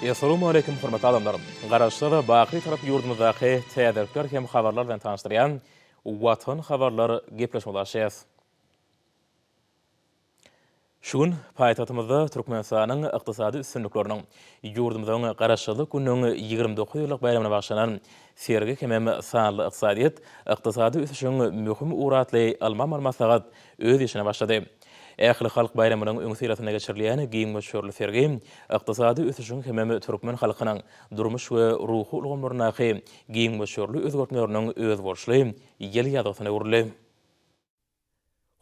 Essalawmaleýkim hormatly adamlar! Garaşsyz, baky Bitarap ýurdumyzdaky täzelikler hem habarlar bilen tanyşdyrýan Watan habarlar gepleşigimizi açýas. Şu gün paýtagtymyzda Türkmenistanyň ykdysady üstünlikleriniň, ýurdumyzyň Garaşsyzlyk gününiň 29 ýyllyk baýramyna bagyşlanan sergi hemem Sanly ykdysadyýet, ykdysady ösüşiň möhüm ugry atly ylmy-amaly maslahat öz işine başlady. Ählihalk baýramynyň öňüsyrasynda geçirilýän giň möçberli sergi ykdysady ösüşiň hemem türkmen halkynyň durmuş we ruhy ulgamlaryndaky giň möçberli özgertmeleriniň özboluşly ýyl ýazgysyna öwrüldi.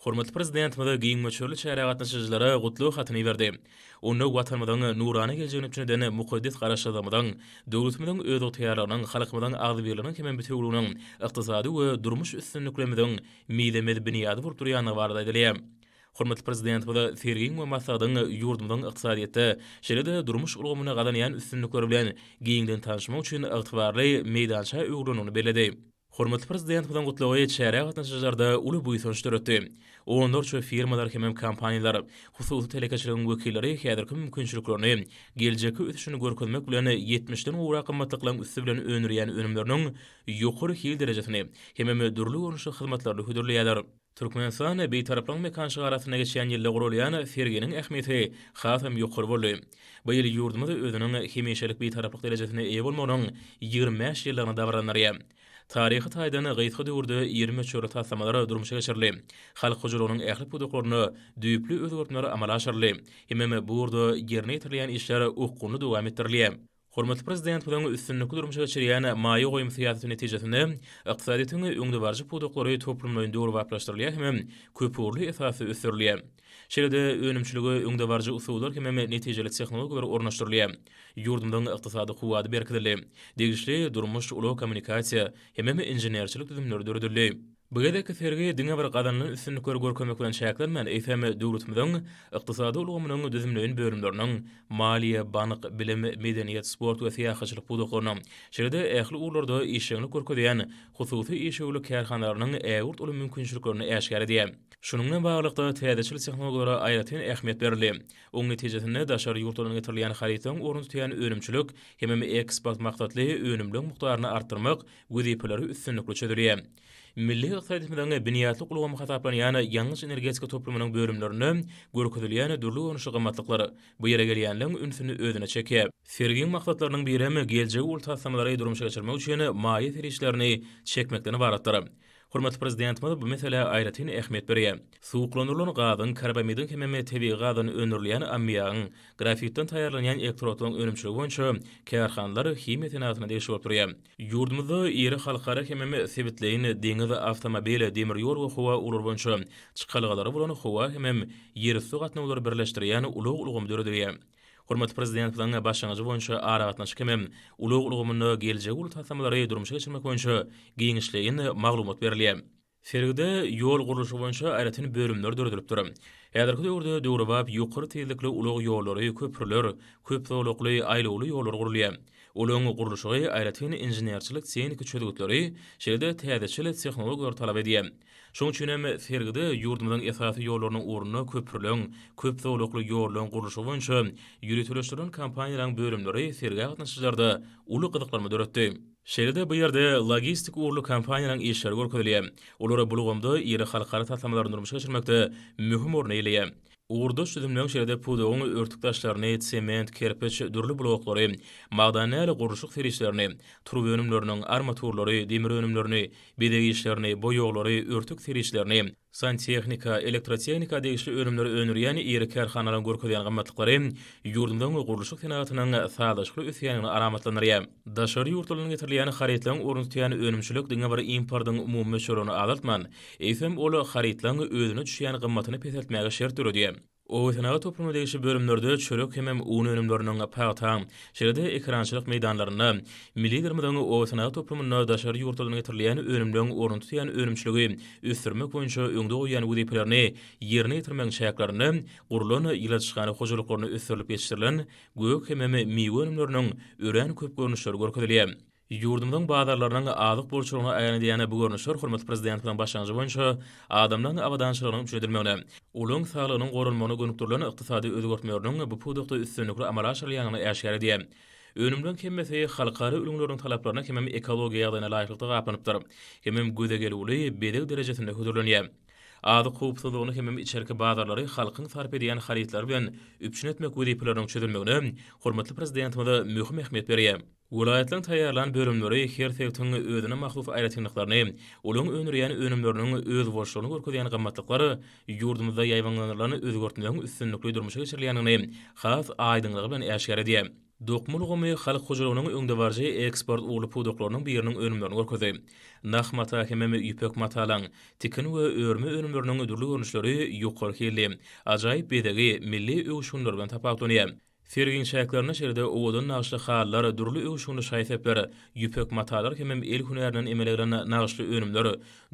Hormatly Prezidentimiz giň möçberli çärä gatnaşyjylara gutlag hatyny iberdi. Onda Watanymyzyň nurana geljegini üpjün eden mukaddes Garaşsyzlygymyzyň, döwletimiziň özygtyýarlygynyň, halkymyzyň agzybirliginiň hemem bitewüliginiň ykdysady we durmuş üstünliklerimiziň mizemez binýady bolup durýandygy barada aýdylýar. Hormatly Prezidentimiz sergiň we maslahatyň ýurdumyzyň ykdysadyýetde, şeýle-de durmuş ulgamynda gazanýan üstünlikleri bilen giňden tanyşmak üçin ygtybarly meýdança öwrülendigini belledi. Hormatly Prezidentimiziň gutlagy çärä gatnaşyjylarda uly buýsanç döretdi. Onlarça firmalar hemem kompaniýalar, hususy telekeçiligiň wekilleri häzirki mümkinçiliklerini, geljekki ösüşini görkezmek bilen ýetmişden gowrak gymmatlyklaryň üsti bilen öndürýän önümleriniň ýokary hil derejesini hemem dürli görnüşli hyzmatlaryny hödürleýärler. Türkmenistan Bitaraplygyň mekan şygarasynda geçýän ýylda guralýan serginiň ähmiýeti hasam ýokary boldy. Bu ýyl ýurdumyz özüniň hemişelik Bitaraplyk derejesine eýe bolmagynyň 25 ýyllygyny dabaralandyrýar. Taryhy taýdan gysga döwürde iri möçberli taslamalar durmuşa geçirildi. Halk hojalygynyň ähli pudaklarynda düýpli özgertmeler amala aşyryldy hemem bu ugurda ýerine ýetirilýän işler okgunly dowam etdirilýär. Hormatly Prezidentimiziň üstünlikli durmuşa geçirýän maýa goýum syýasaty netijesinde ykdysadyýetiň öňdebaryjy pudaklary toplumlaýyn döwrebaplaşdyrylýar hemem köpugurly esasda ösdürilýär. Şeýle-de önümçilige öňdebaryjy usullar hemem netijeli tehnologiýalar ornaşdyrylýar. Ýurdumyzyň ykdysady kuwwady berkidildi. Degişli durmuş, ulag-kommunikasiýa hemem inženerçilik düzümleri döredildi. Bu gezekki sergi diňe bir gazanylan üstünlikleri görkezmek bilen çäklenmän, eýsem, döwletimiziň ykdysady ulgamynyň düzümleýin bölümleriniň, maliýe, bank, bilim, medeniýet, sport we syýahatçylyk pudaklarynyň, şeýle-de ähli ugurlarda işjeňlik görkezýän hususy işewürlik kärhanalarynyň ägirt uly mümkinçiliklerini äşgär edýär. Şunuň bilen baglylykda, täzeçil tehnologiýalara aýratyn ähmiýet berildi. Oň netijesinde daşary ýurtlardan getirilýän harytlaryň ornuny tutýan önümçilik hemem eksport maksatly önümleň mukdaryny artdyrmak wezipeleri üstünlikli çözülýär. Milli ykdysadyýetimiziň binýatlyk ulgamy hasaplanýan ýangyç-energetika toplumynyň bölümlerinde görkezilýän dürli görnüşli gymmatlyklar bu ýere gelýänleň ünsüni özüne çekýär. Sergiň maksatlarynyň birem geljegi uly taslamalary durmuşa geçirmek üçin maýa serişdelerini çekmekden ybaratdyr. Hormatly Prezidentimiz bu meselä aýratyn ähmiýet berýär. Suwuklandyrylan gazyň, karbamidiň hemem tebigy gazdan öndürilýän ammiagyň, grafitden taýýarlanýan elektrodlaryň önümçiligi boýunça kärhanalar himiýa senagatyna degişli bolup durýar. Ýurdumyzda iri halkara hemem sebitleýin deňiz, awtomobil, demir ýol we howa ugurlary boýunça çykalgalary bolan howa hemem ýerüsti gatnawlary birleşdirýän ulag ulgamy döredilýär. Hormatly Prezidentimiziň başlangyjy boýunça aragatnaşyk hemem ulag ulgamynda geljegi uly taslamalary durmuşa geçirmek boýunça giňişleýin maglumat berilýär. Sergide ýol gurluşygy boýunça aýratyn bölümler döredilipdir. Häzirki döwürde döwrebap ýokary tizlikli ulag ýollary, köprüler, köp zolakly, aýlawly ýollar gurulýar. Olaryň gurluşygy aýratyn inženerçilik-tehniki çözgütleri, şeýle-de täzeçil tehnologiýalary talap edýär. Şonuň üçin hem sergide ýurdumyzyň esasy ýollarynyň ugrunda köprüleň, köp zolakly ýollaryň gurluşygy boýunça ýöriteleşdirilen kompaniýalaryň bölümleri sergä gatnaşyjylarda uly gyzyklanma döretdi. Şeýle-de bu ýerde logistik ugurly kompaniýalaryň işleri görkezilýär. Olar bu ulgamda iri halkara taslamalaryny durmuşa geçirmekde möhüm orun eýeleýär. Ugurdaş düzümleň şeýle-de pudagyň örtük daşlaryny, sement, kerpiç, dürli bloklary, magdan däl gurluşyk serişdelerini, turba önümleriniň, armaturlary, demir önümlerini, bezeg işlerini, boýaglary, örtük serişdelerini, Santehnika, elektrotehnika degişli önümleri öndürýän iri kärhanalaryň görkezýän gymmatlyklary ýurdumyzyň gurluşyk senagatynyň sazlaşykly ösýändigini alamatlandyrýar. Daşary ýurtlardan getirilýän harytlaryň ornuny tutýan önümçilik diňe bir importyň umumy möçberlerini azaltman, eýsem ol harytlaryň özüne düşýän gymmatyny peseltmäge şert döredýär. Obasenagat toplumyna degişli bölümlerde çörek hemem un önümleriniň, pagtaň, şeýle-de ekerançylyk meýdanlarynda Milli Liderimiziň obasenagat toplumynda daşary ýurtlardan getirilýän önümleň ornuny tutýan önümçiligi ösdürmek boýunça öňde goýýan wezipelerini ýerine ýetirmegiň çäklerinde gurlan ýyladyşhana hojalyklarynda ösdürilip ýetişdirilen gök hemem miwe önümleriniň örän köp görnüşleri görkezilýär. Ýurdumyzyň bazarlarynyň azyk bolçulygyny aýan edýän bu görnüşler hormatly Prezidentimiziň başlangyjy boýunça adamlaryň abadançylygynyň üpjün edilmegine, olaryň saglygynyň goralmagyna gönükdirilen ykdysady özgertmeleriniň bu pudakda üstünlikli amala aşyrylýandygyny äşgär edýär. Önümleriň hemmesi halkara ülňüleriniň talaplaryna hemem ekologiýa ýagdaýyna laýyklykda gaplanypdyr, hemem göze gelüwli bezeg derejesinde hödürlenýär. Azyk howpsuzlygyny hemem içerki bazarlary halkyň sarp edýän harytlary bilen üpjün etmek wezipeleriniň çözülmegine hormatly Prezidentimiz möhüm ähmiýet berýär. Welaýatlaryň taýýarlan bölümleri her sebitiň özüne mahsus aýratynlyklaryny, olaryň öndürýän önümleriniň özboluşlygyny görkezýän gymmatlyklar ýurdumyzda ýaýbaňlandyrylan özgertmegiň üstünlikli durmuşa geçirilýändigini has aýdyňlygy bilen äşgär edýär. Dokma ulgamy halk hojalygynyň öňdebaryjy eksport ugurly pudaklarynyň biriniň önümlerini görkezdi. Nah mata hemem ýüpek matalaň, tikin we örme önümleriniň dürli görnüşleri ýokary hilli, ajaýyp bezegi, milli öwüşginleri bilen tapawutlanýar. Sergiň çäklerinde şeýle-de owadan nagyşly halylar, dürli öwüşginli şaý-sepler, ýüpek matalar hemem el hünärinden emele gelen nagyşly önümler,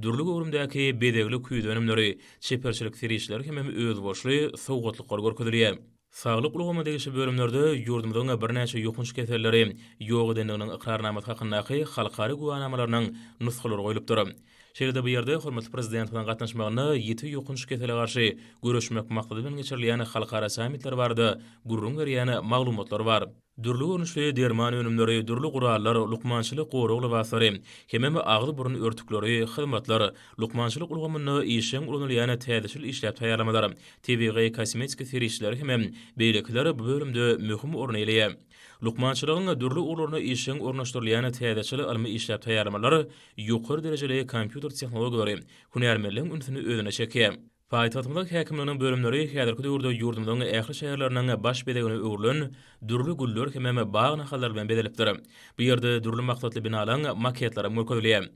dürli göwrümdäki bezegli küýze önümleri, çeperçilik serişdeleri hemem özboluşly sowgatlyklar görkezilýär. Saglyk ulgamyna degişli bölümlerde ýurdumyzyň birnäçe ýokanç keselleri ýok edendiginiň ykrarnamasy hakyndaky halkara güwänamalarynyň nusgalary goýlupdyr. Şeýle-de bu ýerde hormatly Prezidentimiziň gatnaşmagynda ýiti ýokanç kesele garşy göreşmek maksady bilen geçirilýän halkara sammitleri barada gürrüň berýän maglumatlar bar. Dürli görnüşli derman önümleri, dürli gurallar, lukmançylyk gorag lybaslary, hemem agyz-burun örtükleri, hyzmatlar, lukmançylyk ulgamynda işjeň ulanylýan täzeçil işläp taýýarlamalar, tebigy kosmetiki serişdeler hemem beýlekiler bu bölümde möhüm orun eýeleýär. Lukmançylygyň dürli ugurlarynda işjeň ornaşdyrylýan täzeçil ylmy işläp taýýarlamalar ýokary derejeli kompýuter tehnologiýalary hünärmenleň ünsüni özüne çekýär. Paýtagtymyzyň häkimliginiň bölümleri häzirki döwürde ýurdumyzyň ähli şäherleriniň baş bezegine öwrülen dürli güller hemem bag nahallary bilen bezelipdir. Bu ýerde dürli maksatly binalaryň maketlerem görkezilýär.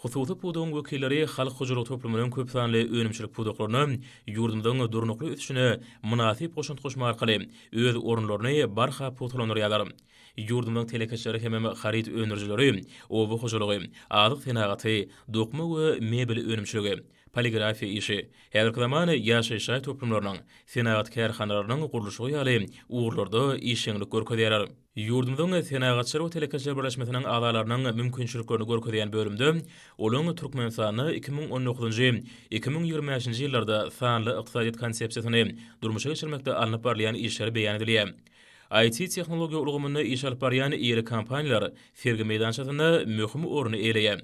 Hususy pudagyň wekilleri halk hojalyk toplumynyň köp sanly önümçilik pudaklaryna ýurdumyzyň durnukly ösüşine mynasyp goşant goşmak arkaly öz orunlaryny barha pugtalandyrýarlar. Ýurdumyzyň telekeçileri hemem haryt öndürijileri oba hojalygy, azyk senagaty, dokma we mebel önümçiligi, poligrafiýa işi, häzirki zaman ýaşaýyş jaý toplumlarynyň, senagat kärhanalarynyň gurluşygy ýaly ugurlarda işjeňlik görkezýärler. Ýurdumyzyň Senagatçylar we telekeçiler birleşmesiniň agzalarynyň mümkinçiliklerini görkezýän bölümde olaryň Türkmenistanda 2019-njy, 2025-nji ýyllarda sanly ykdysadyýet konsepsiýasyny durmuşa geçirmekde alnyp barylýan işler beýan edilýär. IT-tehnologiýa ulgamynda iş alyp barýan iri kompaniýalar sergi meýdançasynda möhüm orny eýeleýär.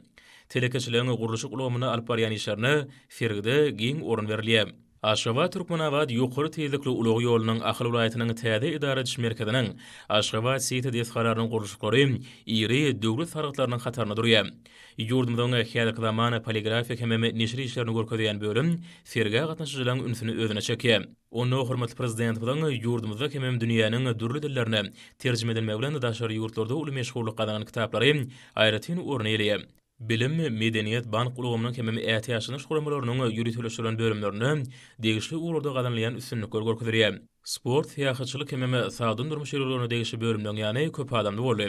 Telekeçiligiň gurluşyk ulgamynda alyp barýan işlerine sergide giň orun berilýär. Aşgabat-Türkmenabat ýokary tizlikli ulag ýolunyň Ahal welaýatynyň täze edara ediş merkeziniň Aşgabat-siti desgalarynyň gurluşyklary iri döwlet sargytlarynyň hatarynda durýar. Ýurdumyzyň häzirki zaman poligrafiýa hemem neşir işlerini görkezýän bölüm sergä gatnaşyjylaryň ünsüni özüne çekýär. Onda hormatly Prezidentimiziň ýurdumyzda hemem dünýäniň dürli dillerine terjime edilmegi bilen daşary ýurtlarda uly meşhurlyk gazanan kitaplary aýratyn orun eýeleýär. Bilim, medeniýet, bank ulgamynyň hemem ätiýaçlanyş guramalarynyň ýöriteleşdirilen bölümlerinde degişli ugurlarda gazanylýan üstünlikler görkezilýär. Sport, syýahatçylyk hemem sagdyn durmuş ýörelgelerine degişli bölümleriň ýany köp adamly boldy.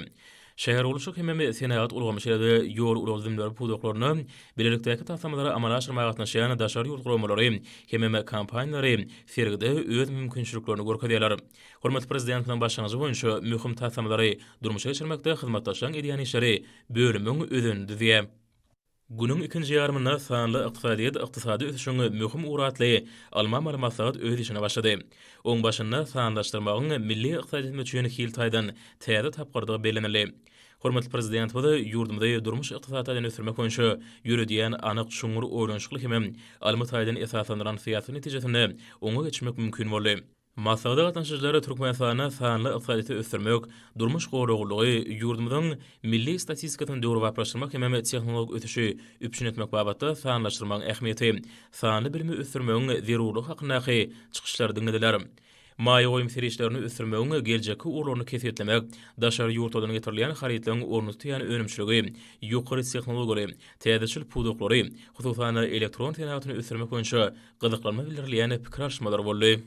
Şähergurluşyk hemem senagat ulgamy şeýle-de ýol-ulag düzümleri pudaklarynda bilelikdäki taslamalary amala aşyrmaga gatnaşýan daşary ýurt guramalary hemem kompaniýalary sergide öz mümkinçiliklerini görkezýärler. Hormatly Prezidentimiziň başlangyjy boýunça möhüm taslamalary durmuşa geçirmekde hyzmatdaşlaryň edýän işleri bölümiň özenini düzýär. Günüň ikinji ýarymynda Sanly ykdysadyýet ykdysady ösüşiň möhüm ugry atly ylmy-amaly maslahat öz işine başlady. Oň başynda sanlaşdyrmagyň milli ykdysadyýetimiz üçin hil taýdan täze tapgyrdygy bellenildi. Hormatly Prezidentimiz ýurdumyzy durmuş-ykdysady taýdan ösdürmek boýunça ýöredýän anyk, çuňňur oýlanyşykly hemem ylmy taýdan esaslandyrylan syýasaty netijesinde oňa geçmek mümkin boldy. Maslahata gatnaşyjylar Türkmenistanda sanly ykdysadyýeti ösdürmek, durmuş goraglylygy, ýurdumyzyň milli statistikasyny döwrebaplaşdyrmak hemem tehnologik ösüşi üpjün etmek babatda sanlaşdyrmagyň ähmiýeti, sanly bilimi ösdürmegiň zerurlygy hakyndaky çykyşlary diňlediler. Maýa goýum serişdelerini ösdürmegiň geljekki ugurlaryny kesgitlemek, daşary ýurtlardan getirilýän harytlaryň ornuny tutýan önümçiligi, ýokary tehnologiýaly, täzeçil pudaklary, hususan-da, elektron senagatyny ösdürmek boýunça gyzyklanma bildirilýän pikir alyşmalar boldy.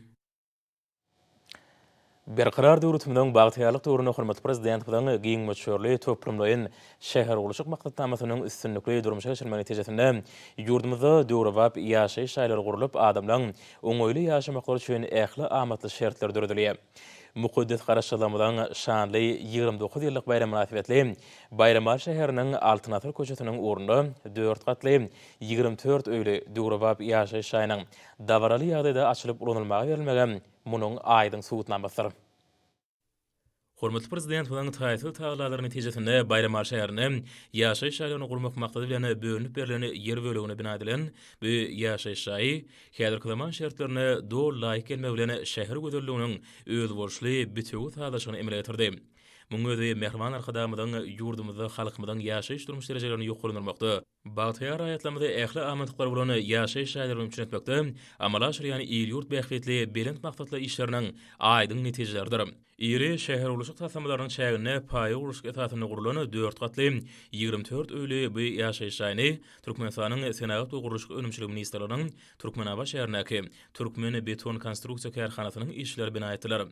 Berkarar döwletimiziň bagtyýarlyk döwründe hormatly Prezidentimiziň giň möçberli toplumlaýyn şähergurluşyk maksatnamasynyň üstünlikli durmuşa geçirilmegi netijesinde ýurdumyzda döwrebap ýaşaýyş jaýlary gurlup, adamlaryň oňaýly ýaşamaklary üçin ähli amatly şertler döredilýär. Mukaddes Garaşsyzlygymyzyň şanly 29 ýyllyk baýramy mynasybetli Baýramaly şäheriniň Altyn asyr köçesiniň ugrunda dört gatly, 24 öýli döwrebap ýaşaýyş jaýynyň dabaraly ýagdaýda açylyp ulanylmaga berilmegem munuň aýdyň subutnamasydyr. Hormatly Prezidentimiziň taýsyz tagallalary netijesinde Baýramaly şäherinde ýaşaýyş jaýlaryny gurmak maksady bilen bölünip berlen ýer böleginde bina edilen bu ýaşaýyş jaýy häzirki zaman şertlerine doly laýyk gelmegi bilen şäher gözelliginiň özboluşly bitewi sazlaşygyny emele getirdi. Munuň özi mähriban Arkadagymyzyň ýurdumyzda halkymyzyň ýaşaýyş-durmuş derejelerini ýokarlandyrmakda, bagtyýar raýatlarymyzy ähli amatlyklary bolan ýaşaýyş jaýlary bilen üpjün etmekde amala aşyrýan il-ýurt bähbitli belent maksatly işleriniň aýdyň netijeleridir. Iri şähergurluşyk taslamalarynyň çäginde paýa gurluşyk esasynda gurlan dört gatly, 24 öýli bu ýaşaýyş jaýyny Türkmenistanyň Senagat we gurluşyk önümçiligi ministrliginiň Türkmenabat şäherindäki Türkmenbetonkonstruksiýa kärhanasynyň işçileri bina etdiler.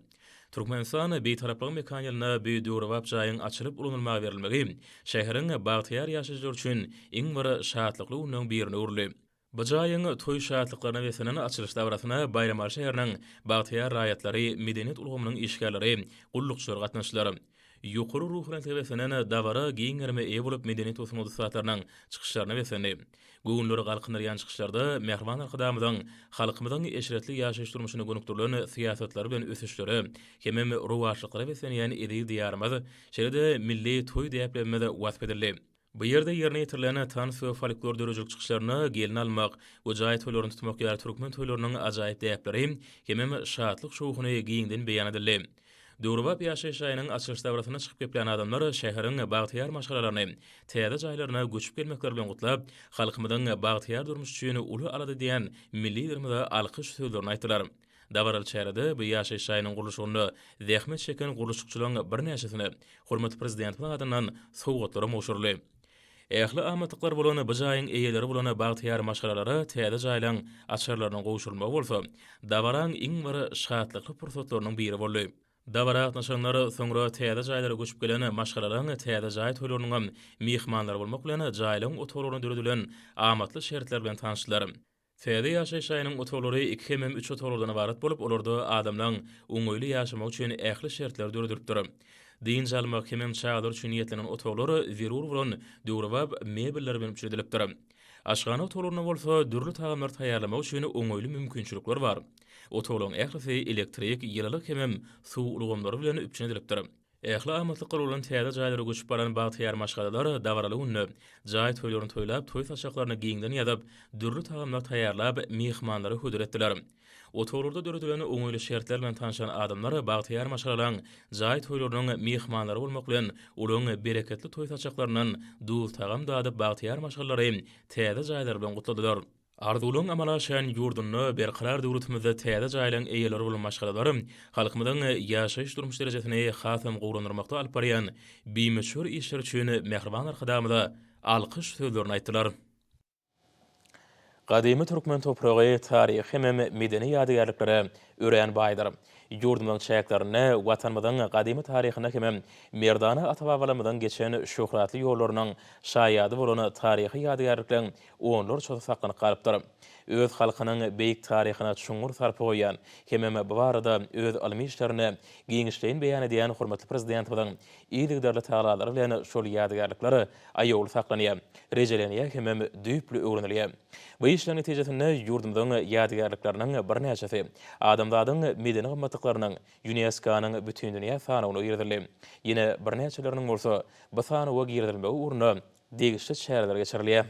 Türkmenistan Bitaraplygyň mekan ýylynda bu döwrebap jaýyň açylyp ulanylmaga berilmegi şäheriň bagtyýar ýaşaýjylary üçin iň bir şatlykly günleriň birine öwrüldi. Bu jaýyň toý şatlyklaryna beslenen açylyş dabarasyna Baýramaly şäheriniň bagtyýar raýatlary, medeniýet ulgamynyň işgärleri, gullukçylary gatnaşdylar. Ýokary ruhubelentlige beslenen dabara giň gerime eýe bolup medeniýet we sungat ussatlarynyň çykyşlaryna beslendi. Göwünleri galkyndyrýan çykyşlarda mähriban Arkadagymyzyň halkymyzyň eşretli ýaşaýyş-durmuşyna gönükdirilen syýasatlary bilen ösüşlere hemem rowaçlyklara beslenýän eziz Diýarymyz, şeýle-de milli toý däplerimiz wasp edildi. Bu ýerde ýerine ýetirilen tans we folklor döredijilik çykyşlarynda gelin almak we jaý toýlaryny tutmak ýaly türkmen toýlarynyň ajaýyp däpleri hemem şatlyk-şowhuny giňden beýan edildi. Döwrebap ýaşaýyş jaýynyň açylyş dabarasynda çykyp geplän adamlar şäheriň bagtyýar maşgalalaryny täze jaýlaryna göçüp gelmekleri bilen gutlap, halkymyzyň bagtyýar durmuşy üçin uly alada edýän Milli Liderimize alkyş sözlerini aýtdylar. Dabaraly çärede bu ýaşaýyş jaýynyň gurluşygynda zähmet çeken gurluşykçylaryň birnäçesine hormatly Prezidentimiziň adyndan sowgatlaram gowşuryldy. Ähli amatlyklary bolan bu jaýyň eýeleri bolan bagtyýar maşgalalara täze jaýlaryň açarlarynyň gowşurylmagy bolsa, dabaraň iň bir şatlykly pursatlarynyň biri boldy. Dabara gatnaşanlar soňra täze jaýlara göçüp gelen maşgalalaryň täze jaý toýlarynyňam myhmanlary bolmak bilen jaýlaryň otaglarynda döredilen amatly şertler bilen tanyşdylar. Täze ýaşaýyş jaýynyň otaglary iki hemem üç otaglardan ybarat bolup, olarda adamlaň oňaýly ýaşamagy üçin ähli şertler döredilipdir. Dynç almak hemem çagalar üçin niýetlenen otaglar zerur bolan döwrebap mebeller bilen üpjün edilipdir. Aşhana otaglarynda bolsa dürli tagamlary taýýarlamak üçin oňaýly mümkinçilikler bar. Otaglaryň ählisi elektrik, ýylylyk hemem suw ulgamlary bilen üpjün edilipdir. Ähli amatlyklary bolan täze jaýlara göçüp baran bagtyýar maşgalalar dabaraly günde jaý toýlaryny toýlap, toý saçaklaryny giňden ýazyp, dürli tagamlar taýýarlap, myhmanlara hödür etdiler. Otaglarda döredilen oňaýly şertler bilen tanşan adamlar bagtyýar maşgalalaň jaý toýlarynyň myhmanlary bolmak bilen, olaryň bereketli toý saçaklaryndan duz-tagam dadyp, bagtyýar maşgalalary täze jaýlary bilen gutladylar. Arzuwlaryň amala aşýan ýurdunda, berkarar döwletimizde täze jaýlaryň eýeleri bolan maşgalalar halkymyzyň ýaşaýyş-durmuş derejesini hasam gowulandyrmakda alyp barýan bimöçber işleri üçin mähriban Arkadagymyza alkyş sözlerini aýtdylar. Gadymy türkmen topragy taryhy hemem medeni ýadygärliklere örän baýdyr. Ýurdumyzyň çäklerinde Watanymyzyň gadymy taryhyna hemem merdana ata-babalarymyzyň geçen şöhratly ýollarynyň şaýady bolan taryhy ýadygärlikleriň onlarçasy saklanyp galypdyr. Öz halkynyň beýik taryhyna çuňňur sarpa goýýan hemem bu barada öz ylmy işlerinde giňişleýin beýan edýän hormatly Prezidentimiziň yzygiderli tagallalary bilen şol ýadygärlikler aýawly saklanýar, rejelenýär hemem düýpli öwrenilýär. Bu işleriň netijesinde ýurdumyzyň ýadygärlikleriniň birnäçesi adamzadyň medeni gymmatlyklarynyň ÝUNESKO-nyň Bütindünýä sanawyna girizildi. Ýene birnäçeleriniň bolsa bu sanawa girizilmegi ugrunda degişli çäreler geçirilýär.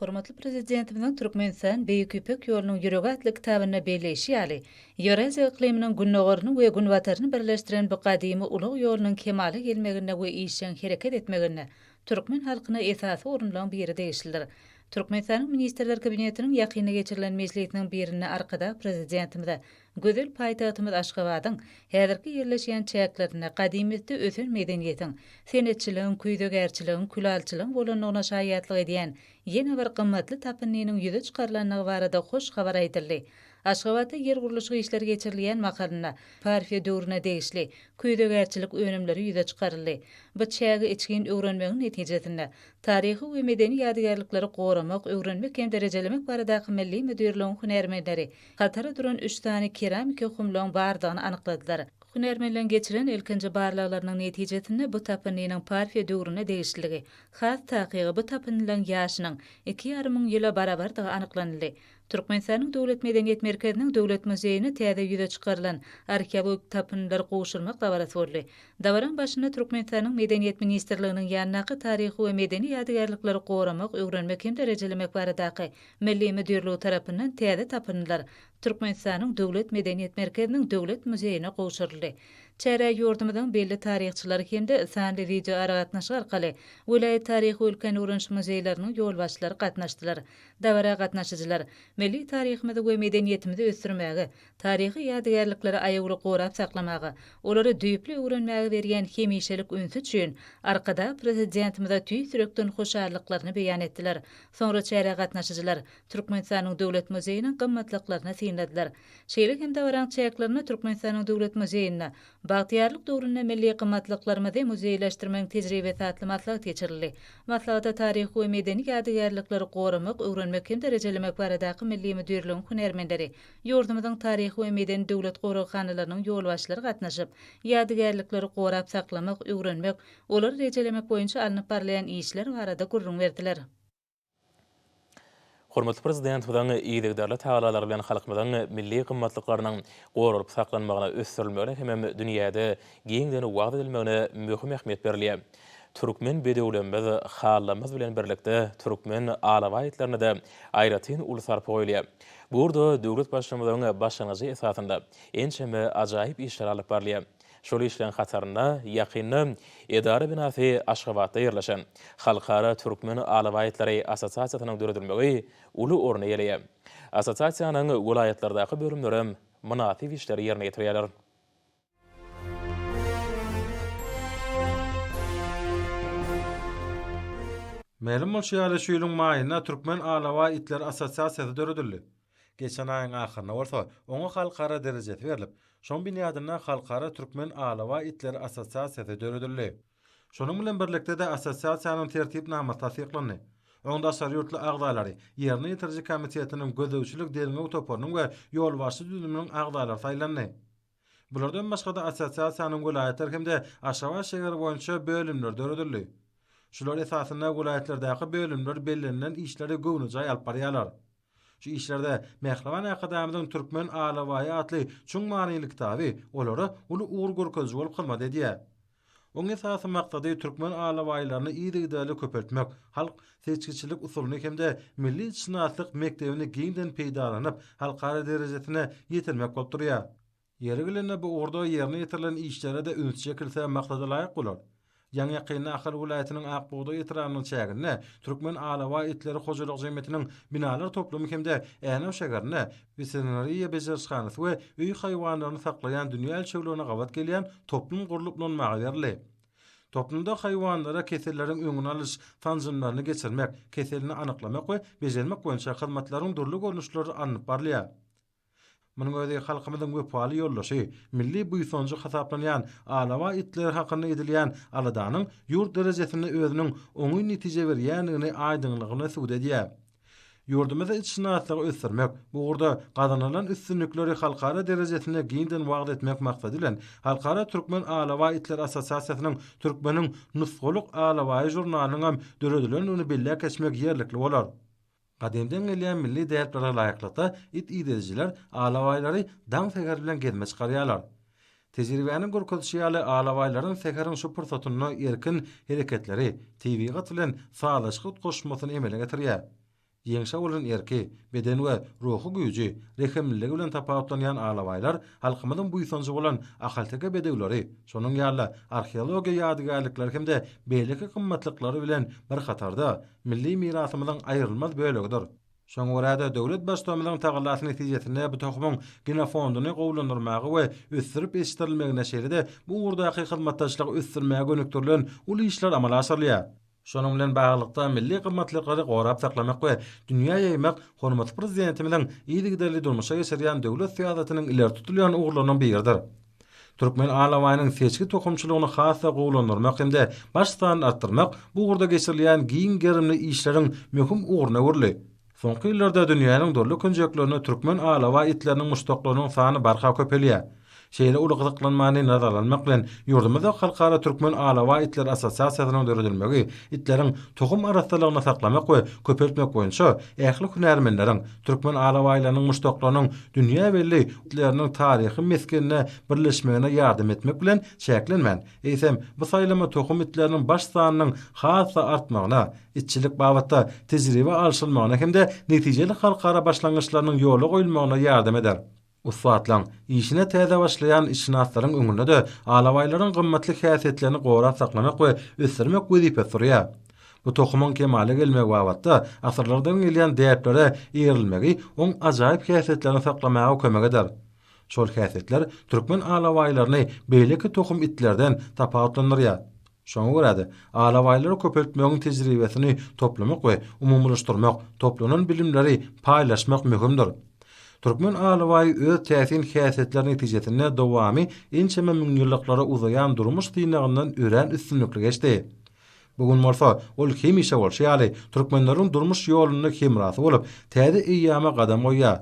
Hormatly Prezidentimiziň Türkmenistan, Beýik Ýüpek ýolunyň ýüregi atly kitabynda belleýşi ýaly, Ýewraziýa yklymynyň gündogaryny we günbataryny birleşdiren bu gadymy ulag ýolunyň kemala gelmeginde we işjeň hereket etmeginde türkmen halkyna esasy orunlaryň biri degişlidir. Türkmenistanyň Ministrler Kabinetiniň ýakynda geçirilen mejlisiniň birinde Arkadag Prezidentimize Gözel paýtagtymyz Aşgabadyň häzirki ýerleşýän çäklerinde gadymyýetde ösen medeniýetiň, senetçiligiň, küýzegärçiligiň, külalçylygyň bolandygyna şaýatlyk edýän ýene bir gymmatly tapyndynyň ýüze çykarylandygy barada hoş habar aýdyldy. Aşgabatda ýer gurluşyk işleri geçirilýän mahalynda Parfiýa döwrüne degişli küýzegärçilik önümleri ýüze çykaryldy. Bu çägi içgin öwrenmegiň netijesinde, Taryhy we medeni ýadygärlikleri goramak, öwrenmek hem-de rejelemek baradaky milli müdirligiň hünärmenleri hatara duran üç sany keramiki humlaň bardygyny anykladylar. Hünärmenleriň geçiren ilkinji barlaglarynyň netijesinde bu tapyndynyň Parfiýa döwrüne degişliligi, has takygy bu tapyndylaryň ýaşynyň 2,5 ýyla barabardygy anyklanyldy. Türkmenistanyň Döwlet medeniýet merkeziniň Döwlet muzeýine täze ýüze çykarylan arheologik tapyndylary gowşurmak dabarasy boldy. Dabaraň başynda Türkmenistanyň Medeniýet ministrliginiň ýanyndaky Taryhy we medeni ýadygärlikleri goramak, öwrenmek hem-de rejelemek baradaky milli müdirligi tarapyndan täze tapyndylar Türkmenistanyň Döwlet medeniýet merkeziniň Döwlet muzeýine gowşuryldy. Çärä ýurdumyzyň belli taryhçylary hem-de sanly wideoaragatnaşyk arkaly welaýat taryhy we ülkäni öwreniş muzeýleriniň ýolbaşçylary gatnaşdylar. Dabara gatnaşyjylar milli taryhymyzy we medeniýetimizi ösdürmäge, taryhy ýadygärlikleri aýawly gorap saklamaga, olary düýpli öwrenmäge berýän hemişelik ünsi üçin Arkadag Prezidentimize tüýs ýürekden hoşallyklaryny beýan etdiler. Soňra çärä gatnaşyjylar Türkmenistanyň Döwlet muzeýiniň gymmatlyklaryny synladylar. Şeýle hem dabaraň çäklerinde Türkmenistanyň Döwlet muzeýinde Bagtyýarlyk döwründe milli gymmatlyklarymyzy muzeýleşdirmegiň tejribesi atly maslahat geçirildi. Maslahata taryhy we medeni ýadygärlikleri goramak, öwrenmek hem-de rejelemek baradaky Milli müdirligiň hünärmenleri, ýurdumyzyň taryhy we medeni döwlet goraghanalarynyň ýolbaşçylary gatnaşyp, ýadygärlikleri gorap saklamak, öwrenmek, olary rejelemek boýunça alnyp barylýan işler barada gürrüň berdiler. Hormatly Prezidentimiziň yzygiderli tagallalary bilen halkymyzyň milli gymmatlyklarynyň goralyp saklanmagyna, ösdürilmegine hemem dünýäde giňden wagyz edilmegine möhüm ähmiýet berilýär. Türkmen bedewlerimiz, halylarymyz bilen birlikde türkmen alabaý itlerine-de aýratyn uly sarpa goýulýar. Bu ugurda döwlet Baştutanymyzyň başlangyjy esasynda ençeme ajaýyp işler alnyp barylýar. Şol işleň hatarynda ýakynda edara binasy Aşgabatda ýerleşen Halkara türkmen alabaý itleri assosiasiýasynyň döredilmegi uly orun eýeleýär. Assosiasiýanyň welaýatlardaky bölümlerem mynasyp işleri ýerine ýetirýärler. Mälim bolşy ýaly, şu ýylyň maýynda Türkmen alabaý itleri assosiasiýasy döredildi. Geçen aýyň ahyrynda bolsa, oňa halkara derejesi berlip, şoň binýadynda Halkara türkmen alabaý itleri assosiasiýasy döredildi. Şonuň bilen birlikde-de assosiasiýanyň Tertipnamasy tassyklandy. Oň daşary ýurtly agzalary, Ýerine ýetiriji komitetiniň gözegçilik-derňew toparynyň we ýolbaşçy düzüminiň agzalary saýlandy. Bulardan başga-da assosiasiýanyň welaýatlar hem-de Aşgabat şäheri boýunça bölümleri döredildi. Şular esasynda welaýatlardaky bölümler bellenilen işleri göwnejaý alyp barýarlar. Şu işlerde mähriban Arkadagymyzyň Türkmen alabaýy atly çuň manyly kitaby olara uly ugur görkeziji bolup hyzmat edýär. Oň esasy maksady türkmen alabaýlaryny yzygiderli köpeltmek, halk seçgiçilik usulyny hem-de milli itşynaslyk mekdebini giňden peýdalanyp, halkara derejesine ýetirmek bolup durýar. Ýeri gelende bu ugurda ýerine ýetirilen işlere-de üns çekilse maksadalaýyk bolar. Ýaňy-ýakynda Ahal welaýatynyAk bugdaý etrabynyň çäginde Türkmen alabaý itleri hojalyk jemgyýetiniň binalar toplumy hem-de Änew şäherinde weterinariýa bejerişhanasy we öý haýwanlaryny saklaýan dünýä ölçeglerine gabat gelýän toplum gurlup ulanmaga berildi. Toplumda haýwanlara keselleriň öňüni alyş sanjymlaryny geçirmek, keselini anyklamak we bejermek boýunça hyzmatlaryň dürli görnüşleri alnyp barylýar. Munuň özi halkymyzyň wepaly ýoldaşy, milli buýsanjy hasaplanýan alabaý itleri hakynda edilýän aladanyň ýurt derejesinde özüniň oňyn netije berýändigini aýdyňlygyna subut edýär. Ýurdumyzda itşynaslygy ösdürmek, bu ugurda gazanylan üstünlikleri halkara derejesinde giňden wagyz etmek maksady bilen, Halkara Türkmen alabaý itleri assosiasiýasynyň Türkmeniň nusgalyk alabaýy žurnalynyňam döredilendigini belläp geçmek ýerlikli bolar. Gadymdan gelýän milli däplere laýyklykda, it idedijiler alabaýlary daň säher bilen gezime çykarýarlar. Tejribäniň görkezişi ýaly, alabaýlaryň säheriň şu pursatynda erkin hereketleri tebigat bilen sazlaşyk utgaşmasyny emele getirýär. Ýeňşe bolan erki, beden we ruhy güýji, rehimliligi bilen tapawutlanýan alabaýlar halkymyzyň buýsanjy bolan ahalteke bedewleri, şonuň ýaly-da arheologiýa ýadygärlikleri hem-de beýleki gymmatlyklary bilen bir hatarda, milli mirasymyzyň aýrylmaz bölegidir. Şoňa görä-de, döwlet Baştutanymyzyň tagallasy netijesinde bu tohumyň genofonduny gowulandyrmaga we ösdürip ýetişdirilmegine, şeýle-de bu ugurdaky hyzmatdaşlygy ösdürmäge gönükdirilen uly işler amala aşyrylýar. Şonuň bilen baglylykda, milli gymmatlyklary gorap saklamak we dünýä ýaýmak hormatly Prezidentimiziň yzygiderli durmuşa geçirýän döwlet syýasatynyň ileri tutulýan ugurlarynyň biridir. Türkmen alabaýynyň seçgi tohumçylygyny has-da gowulandyrmak hem-de baş sanyny artdyrmak bu ugurda geçirilýän giň gerimli işleriň möhüm ugruna öwrüldi. Soňky ýyllarda dünýäniň dürli künjeklerinde türkmen alabaý itleriniň muşdaklarynyň sany barha köpelýär. Şeýle uly gyzyklanmany nazara almak bilen, ýurdumyzda Halkara Türkmen alabaý itleri assosiasiýasynyň döredilmegi itleriň tohum arassalygyny saklamak we köpeltmek boýunça ähli hünärmenleriň, türkmen alabaýlarynyň muşdaklarynyň dünýä belli itleriniň taryhy mesgenine birleşmegine ýardam etmek bilen çäklenmän, eýsem, bu saýlama tohum itleriniň baş sanynyň has-da artmagyna, itçilik babatda tejribe alşylmagyna hem-de netijeli halkara başlangyçlarynyň ýola goýulmagyna ýardam eder. Ussatlaryň, işine täze başlaýan itşynaslaryň öňünde-de alabaýlaryň gymmatly häsiýetlerini gorap saklamak we ösdürmek wezipesi durýar. Bu tohumyň kemala gelmegi babatda asyrlardan gelýän däplere eýerilmegi oň ajaýyp häsiýetlerini saklamaga kömek eder. Şol häsiýetler türkmen alabaýlaryny beýleki tohum itlerden tapawutlandyrýar. Şoňa görä-de, alabaýlary köpeltmegiň tejribesini toplamak we umumylaşdyrmak, toplanan bilimleri paýlaşmak möhümdir. Türkmen alabaýy öz täsin häsiýetleri netijesinde dowamy ençeme müňýyllyklara uzaýan durmuş synagyndan örän üstünlikli geçdi. Bu gün bolsa, ol hemişe bolşy ýaly, türkmenleriň durmuş ýolunda hemrasy bolup, täze eýýama gadam goýýar.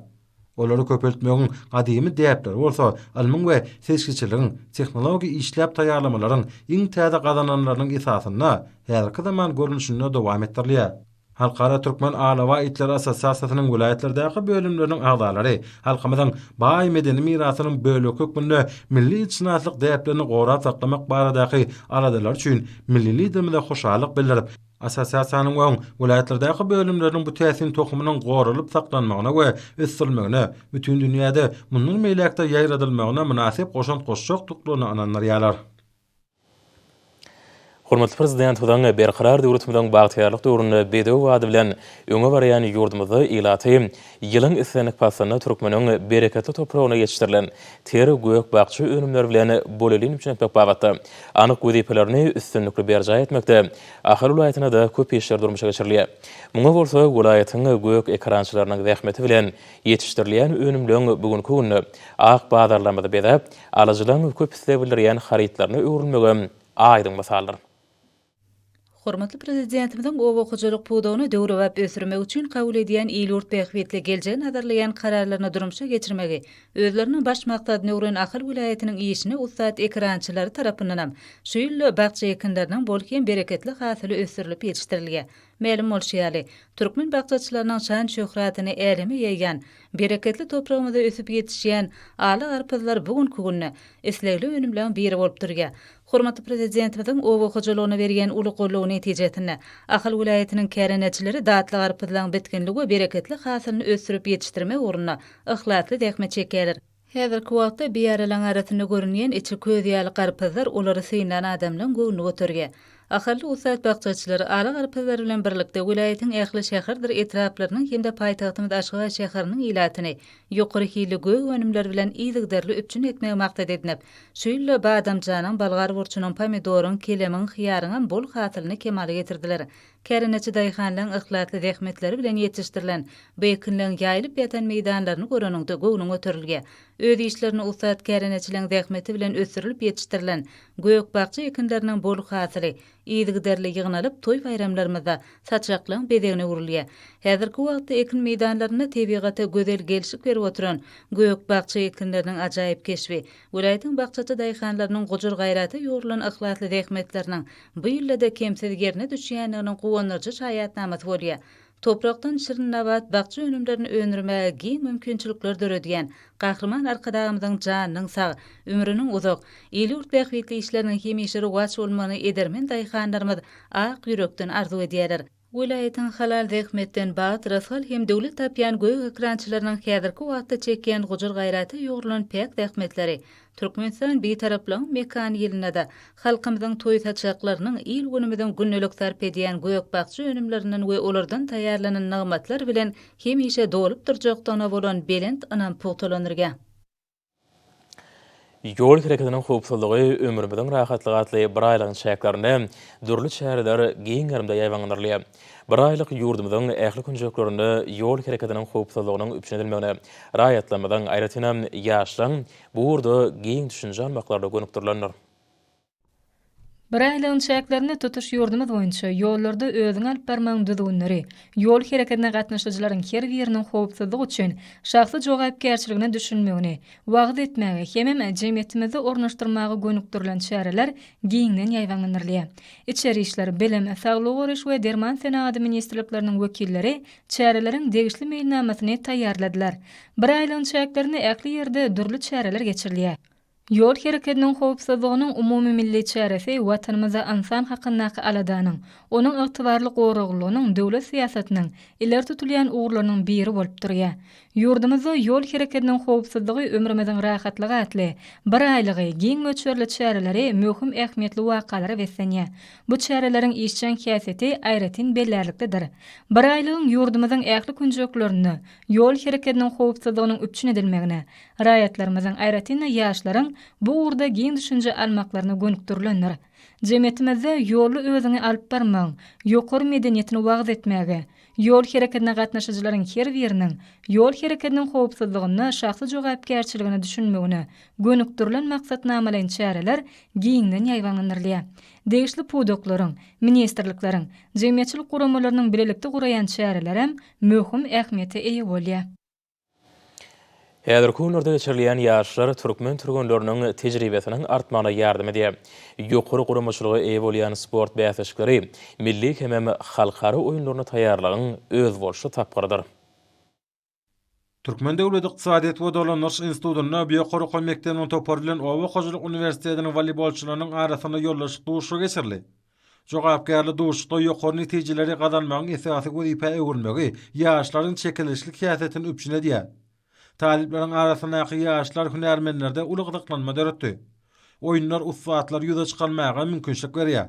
Olary köpeltmegiň gadymy däpleri bolsa ylmyň we seçgiçiligiň, tehnologik işläp taýýarlamalaryň iň täze gazananlarynyň esasynda häzirki zaman görnüşinde dowam etdirilýär. Halkara Türkmen alabaý itleri assosiasiýasynyň welaýatlardaky bölümleriniň agzalary halkymyzyň baý medeni mirasynyň bölegi hökmünde milli itşynaslyk däplerini gorap saklamak baradaky aladalary üçin milli Liderimize hoşallyk bildirip, Assosiasiýanyň we oň welaýatlardaky bölümleriniň bu täsin tohumynyň goralyp saklanmagyna we ösdürilmegine, bütin dünýäde mundan beýläk-de ýaýradylmagyna mynasyp goşant goşjakdyklaryna ynandyrýarlar. Hormatly Prezidentimiziň Berkarar döwletimiziň bagtyýarlyk döwründe bedew bady bilen öňe barýan ýurdumyzda ilaty ýylyň islendik paslynda türkmeniň bereketli topragyna ýetişdirilen ter gök-bakja önümleri bilen bolelin üpjün etmek babatda anyk wezipelerini üstünlikli berjaý etmekde Ahal welaýatynda-da köp işler durmuşa geçirilýär. Muňa bolsa welaýatyň gök ekerançylarynyň zähmeti bilen ýetişdirilýän önümleň bu günki günde ak bazarlarymyzy bezäp, alyjylaryň köp isleg bildirýän harytlaryna öwrülmegem aýdyň mysaldyr. Hormatly Prezidentimiziň oba hojalyk pudagyny döwrebap ösdürmek üçin kabul edýän il-ýurt bähbitli geljegi nazarlaýan kararlaryny durmuşa geçirmegi özleriniň baş maksadyna öwren Ahal welaýatynyň işine ussat ekerançylary tarapyndanam şu ýylda bakja ekinleriniň bol hem bereketli hasyly ösdürilip ýetişdirilýär. Mälim bolşy ýaly, türkmen bakjaçylarynyň şan-şöhratyny äleme ýaýýan, bereketli topragymyzda ösüp ýetişýän ala garpyzlar bu günki günde islegli önümleň biri bolup durýar. Hormatly Prezidentimiziň oba hojalygyna berýän uly goldawy netijesinde, Ahal welaýatynyň kärendeçileri datly garpyzlaryň bitginli we bereketli hasylyny ösdürip ýetişdirmek ugrunda yhlasly zähmet çekýärler. Häzirki wagtda biýaralaryň arasynda görünýän içi köz ýaly garpyzlar olary synlan adamlaryň göwnüni göterýär. Ahally ussat bakjaçylar ala garpyzlar bilen birlikde welaýatyň ähli şäherdir etraplarynyň hem-de paýtagtymyz Aşgabat şäheriniň ilatyny ýokary hilli gök önümler bilen yzygiderli üpjün etmegi maksat edinip, şu ýylda badamjanyň, bolgar burçunyň, pomidoryň, kelemiň, hyýaryňam bol hasylyny kemala getirdiler. Kärendeçi daýhanlaryň yhlasly zähmetleri bilen ýetişdirilen bu ekinleň ýaýylyp ýatan meýdanlaryny göreniňde göwnüň göterilýär. Öz işlerini ussat kärendeçileň zähmeti bilen ösdürilip ýetişdirilen gök-bakja ekinleriniň bol hasyly yzygiderli ýygnalyp, toý-baýramlarymyzda saçaklaň bezegine öwrülýär. Häzirki wagtda ekin meýdanlarynda tebigata gözel gelşik berip oturan gök-bakja ekinleriniň ajaýyp keşbi welaýatyň bakjaçy daýhanlarynyň gujur-gaýrata ýugrulan yhlasly zähmetleriniň bu ýylda-da kemsiz ýerine düşýändiginiň guwandyryjy şaýatnamasy bolýar. Toprakdan şirin nabat bakja önümlerini öndürmäge giň mümkinçilikler döredýän Gahryman Arkadagymyzyň janynyň sag, ömrüniň uzak, il-ýurt bähbitli işleriniň hemişe rowaç bolmagyny edermen daýhanlarymyz ak ýürekden arzuw edýärler. Welaýatyň halal zähmetden bagt, rysgal hem döwlet tapýan gök ekrançylarynyň häzirki wagtda çekýän gujur-gaýrata ýugrulan päk zähmetleri Türkmenistan Bitaraplygyň mekany ýylynda-da halkymyzyň toý saçaklarynyň, il-günümiziň gündelik sarp edýän gök-bakja önümlerinden we olardan taýýarlanan nygmatlar bilen hemişe dolup durjakdygyna bolan belent ynam pugtalandyrýar. Ýol hereketiniň howpsuzlygy ömrümiziň rahatlygy atly bir aýlygyň çäklerinde dürli çäreler giň gerimde ýaýbaňlandyrylýar. Bir aýlyk ýurdumyzyň ähli künjeklerinde ýol hereketiniň howpsuzlygynyň üpjün edilmegine, raýatlarymyzyň, aýratynam, ýaşlaryň bu ugurda giň düşünje almaklaryna gönükdirilendir. Bir aýlygyň çäklerinde tutuş ýurdumyz boýunça ýollarda özüňi alyp barmagyň düzgünleri, ýol hereketine gatnaşyjylaryň her biriniň howpsuzlyk üçin şahsy jogapkärçiligine düşünmegini wagyz etmäge hemem jemgyýetimizde ornaşdyrmaga gönükdirilen çäreler giňden ýaýbaňlandyrylýar. Içeri işler, Bilim, Saglygy goraýyş we derman senagaty ministrlikleriniň wekilleri çäreleriň degişli meýilnamasyny taýýarladylar. Bir aýlygyň çäklerinde ähli ýerde dürli çäreler geçirilýär. Ýol hereketiniň howpsuzlygynyň umumymilli çäresi Watanymyzda ynsan hakyndaky aladanyň, onuň ygtybarly goraglylygynyň döwlet syýasatynyň ileri tutulýan ugurlarynyň biri bolup durýar. Ýurdumyzda Ýol hereketiniň howpsuzlygy ömrümiziň rahatlygy atly bir aýlygy giň möçberli çäreleri möhüm ähmiýetli wakalara beslenýär. Bu çäreleriň işjeň häsiýeti aýratyn bellärliklidir. Bir aýlygyň ýurdumyzyň ähli künjeklerinde ýol hereketiniň howpsuzlygynyň üpjün edilmegine, raýatlarymyzyň, aýratyn-da, ýaşlaryň bu ugurda giň düşünje almaklaryna gönükdirilendir. Jemgyýetimizde ýolda özüňi alyp barmagyň ýokary medeniýetini wagyz etmäge, ýol hereketine gatnaşyjylaryň her biriniň ýol hereketiniň howpsuzlygynda şahsy jogapkärçiligine düşünmegine gönükdirilen maksatnamalaýyn çäreler giňden ýaýbaňlandyrylýar. Degişli pudaklaryň, ministrlikleriň, jemgyýetçilik guramalarynyň bilelikde guraýan çärelerem möhüm ähmiýete eýe bolýar. Häzirki günlerde geçirilýän ýaryşlar türkmen türgenleriniň tejribesiniň artmagyna ýardam edýär. Ýokary guramaçylyga eýe bolýan sport bäsleşikleri milli hemem halkara oýunlaryna taýýarlygyň özboluşly tapgyrydyr. Türkmen döwlet ykdysadyýet we dolandyryş institutynda bu ýokary okuw mekdebiniň topary bilen oba hojalyk uniwersitetiniň woleýbolçylarynyň arasynda ýoldaşlyk duşuşygy geçirildi. Jogapkärli duşuşykda ýokary netijeleri gazanmagyň esasy wezipä öwrülmegi ýaşlaryň çekeleşikli häsiýetini üpjün edýär. Talyplaryň arasyndaky ýaşlar hünärmenlerde uly gyzyklanma döretdi. Oýunlar ussatlary ýüze çykarmaga mümkinçilik berýär.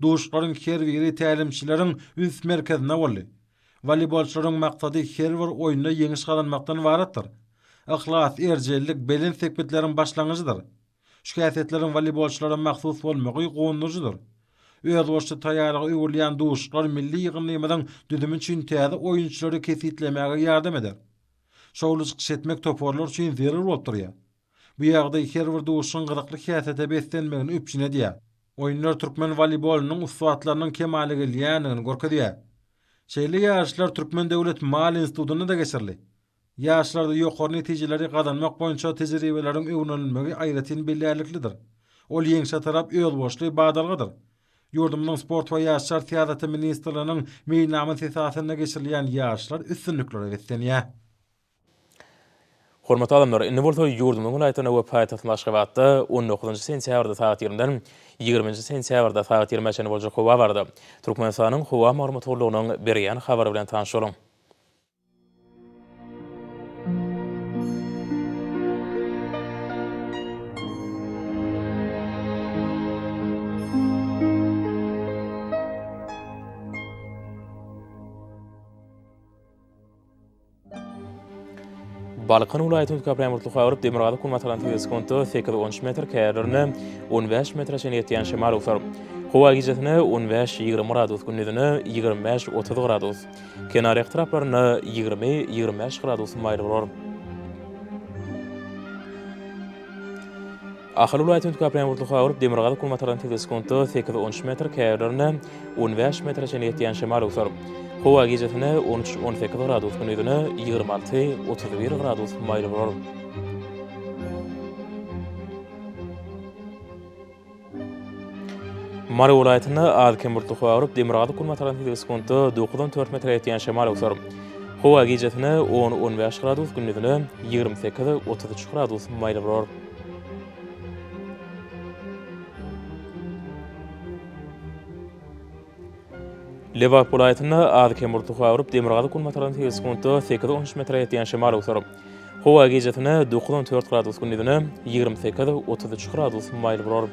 Duşuşyklaryň her biri tälimçileriň üns merkezinde boldy. Woleýbolçylaryň maksady her bir oýunda ýeňiş gazanmakdan ybaratdyr. Yhlas, erjellik belent sepgitleriň başlangyjydyr. Şu häsiýetleriň woleýbolçylara mahsus bolmagy guwandyryjydyr. Özboluşly taýýarlyga öwrülýän duşuşyklar milli ýygyndymyzyň düzümi üçin täze oýunçylary kesgitlemäge ýardam eder. Şowly çykyş etmek toparlar üçin zerur bolup durýar. Bu ýagdaý her bir duşuşygyň gyzykly häsiýete beslenmegini üpjün edýär. Oýunlar türkmen woleýbolynyň ussatlarynyň kemala gelýändigini görkezýär. Şeýle ýaryşlar Türkmen döwlet maliýe institutynda-da geçirildi. Ýaşlarda ýokary netijeleri gazanmak boýunça tejribeleriň öwrenilmegi aýratyn bellärliklidir. Ol ýeňşe tarap özboluşly badalgadyr. Ýurdumyzyň Sport we ýaşlar syýasaty ministrliginiň meýilnamasy esasynda geçirilýän ýaryşlar üstünliklere beslenýär. Hormatly adamlar, indi bolsa ýurdumyzyň welaýatlarynda we paýtagtymyz Aşgabatda on dokuzynjy sentýabrda sagat ýigrimiden ýigriminji sentýabrda sagat ýigrimä çenli boljak howa barada Türkmenistanyň Howa maglumat gullugynyň berýän habary bilen tanyş boluň. Balkan welaýatynyň üýtgäp bulutly howa bolup, demirgazyk-günbatardan sekiz sekuntda sekiz-on üç metr, käýerlerinde 15 metre çenli ýetýän şemal öwser. Howa gijesine 15-20 gradus, gündizine 25-30 gradus. Kenarýaka etraplarynda 20-25 gradus maýyl bolar. Ahal welaýatynyň üýtgäp bulutly howa bolup, demirgazyk-günbatardan sekiz sekuntda sekiz-on üç metr, käýerlerinde 15 metre çenli ýetýän şemal öwser. Howa gijesine 13-18 gradus, gündizine 26-31 gradus maýyl bolar. Mary welaýatynda az-kem bulutly howa bolup, demirgazyk-günbatardan sekiz sekuntda dokuzdan dört metre ýetýän şemal öwser. Howa gijesine on-on bäş gradus, gündizine 28-33 gradus maýyl bolar. Lebap welaýatynda az-kem bulutly howa bolup, demirgazyk-günbatardan sekiz sekuntda sekiz-on üç metre ýetýän şemal öwser. Howa gijesine dokuz-on dört gradus, gündizine 28-33 gradus maýyl bolar.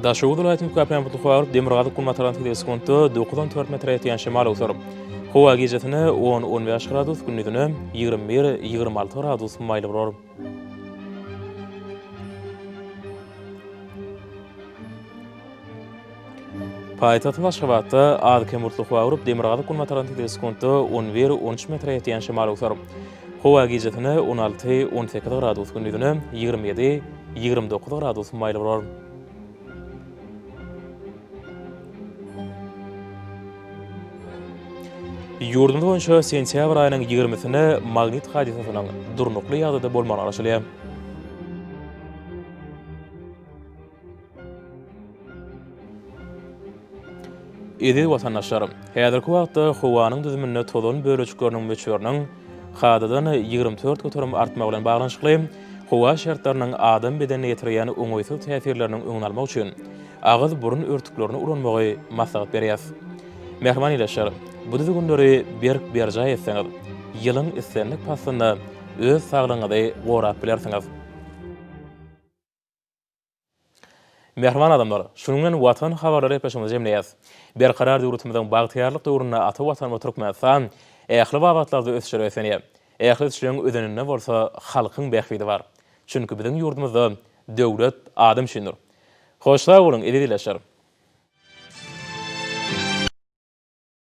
Daşoguz welaýatynyň köpräk bulutly howa bolup, demirgazyk-günbatardan sekiz sekuntda dokuz-on dört metre ýetýän şemal öwser. Howa gijesine on, 15 gradus, gündizine 21, 26 gradus maýyl bolar. Paýtagtymyz Aşgabatda az-kem bulutly howa bolup, demirgazyk-günbatardan tizligi sekuntda on bir, on üç metre ýetýän şemal öwser. Howa gijesine on alty, on sekiz gradus, gündizine 27, 29 gradus maýyl bolar. Ýurdumyz boýunça sentýabr aýynyň ýigrimisinde magnit hadysasynyň durnukly ýagdaýda bolmagyna garaşylýar. Eziz watandaşlar! Häzirki wagtda howanyň düzüminde tozan bölejikleriniň möçberiniň kadadan 24% artmagy bilen baglanyşykly howa şertleriniň adam bedenine ýetirýän oňaýsyz täsirleriniň öňüni almak üçin agyz-burun örtüklerini ulanmagy maslahat berýäris. Mähriban ildeşler, bu düzgünleri berk berjaý etseňiz, ýylyň islendik paslynda öz saglygyňyzy gorap bilersiňiz. Mähriban adamlar, şunuň bilen Watan habarlary gepleşigimizi jemleýäris. Berkarar döwletimiziň bagtyýarlyk döwründe ata Watanymyz Türkmenistan ähli babatlarda ösüşlere beslenýär. Ähli ösüşleriň özeninde bolsa halkyň bähbidi bar. Çünki biziň ýurdumyzda döwlet adam üçindir. Hoş sag boluň, eziz ildeşler!